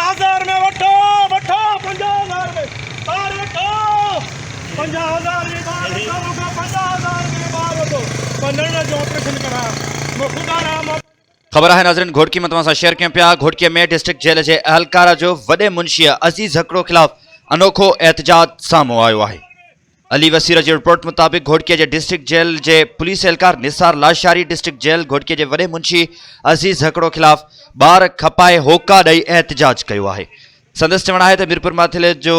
5000 ۾ وٺو وٺو 50000 ۾ ٻار وٺو 50000 ۾ ٻار وٺو مون کان 50000 ۾ ٻار وٺو مان نرڙ جو آپريشن ڪرايان مان خدا را مان. خبر آهي ناظرين گهوٽڪي مان توهان سان شيئر ڪيون پيا گهوٽڪي ۾ ڊسٽرڪٽ جيل جي اهلڪار جو وڏي منشي عزيز هڪڙو خلاف انوکو احتجاج سامهون آيو آهي. علي وسير جي رپورٽ مطابق گهوٽڪي جي ڊسٽرڪٽ جيل جي پوليس اهلڪار نثار لاشاري ڊسٽرڪٽ جيل گهوٽڪي جي وڏي منشي عزيز هڪڙو خلاف ٻار کپائي هوڪا ڏئي احتجاج ڪيو آهي سندس چوڻ آهي ته ميرپور ماٿيلي جو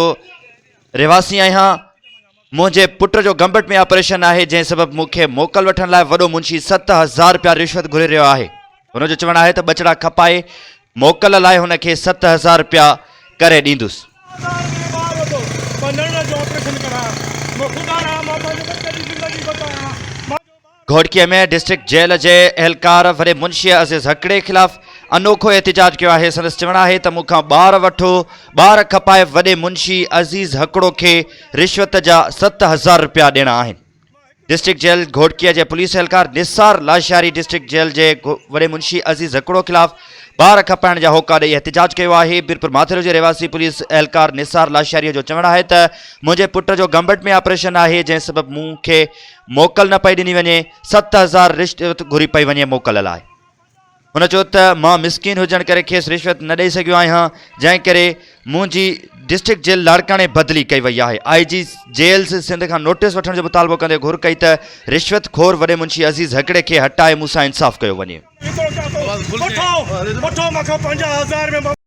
رهواسي آهيان منهنجي پٽ جو گمبٽ ۾ آپريشن آهي جنهن سبب مون کي موڪل وٺڻ لاء وڏو منشي 7000 رپيا رشوت گهري رهيو آهي هن جو چوڻ آهي ته ٻچڙا کپائي موڪل لاء هن کي 7000 رپيا ڪري ڏيندس. گهوٽڪي ۾ ڊسٽرڪٽ جيل جي اهلڪار وڏي منشي عزيز هڪڙي خلاف انوکو احتجاج ڪيو آهي سندس چوڻ آهي ته مون کان ٻار وٺو ٻار کپائي وڏي منشي عزيز هڪڙو کي رشوت جا 7000 رپيا ڏيڻا آهن. ڊسٽرڪٽ جيل گهوٽڪي جي پوليس اهلڪار نثار لاشاري ڊسٽرڪٽ جيل جي وڏي منشي عزيز هڪڙو خلاف ٻار کپائڻ جا هوڪا ڏئي احتجاج ڪيو آهي ميرپور ماٿيلو جي رهواسي پوليس اهلڪار نثار لاشاري جو چوڻ آهي ته منهنجي پٽ جو گمبٽ ۾ آپريشن آهي جنهن سبب مون کي موڪل نه پئي ڏني وڃي 7000 رشوت گهري پئي وڃي موڪل لاء. هن چيو ته مان مسڪين هجڻ ڪري کيس رشوت نه ڏئي سگهيو آهيان جنهن ڪري منهنجي ڊسٽرڪٽ جيل لاڙڪاڻي بدلي ڪئي وئي آهي. آء جي جيلز سنڌ کان نوٽيس وٺڻ جو مطالبو ڪندي گهر ڪئي ته رشوت خور وڏي منشي عزيز هڪڙي کي هٽائي مون سان انصاف ڪيو وڃي. وٺو وٺو مان کان 50000 ۾.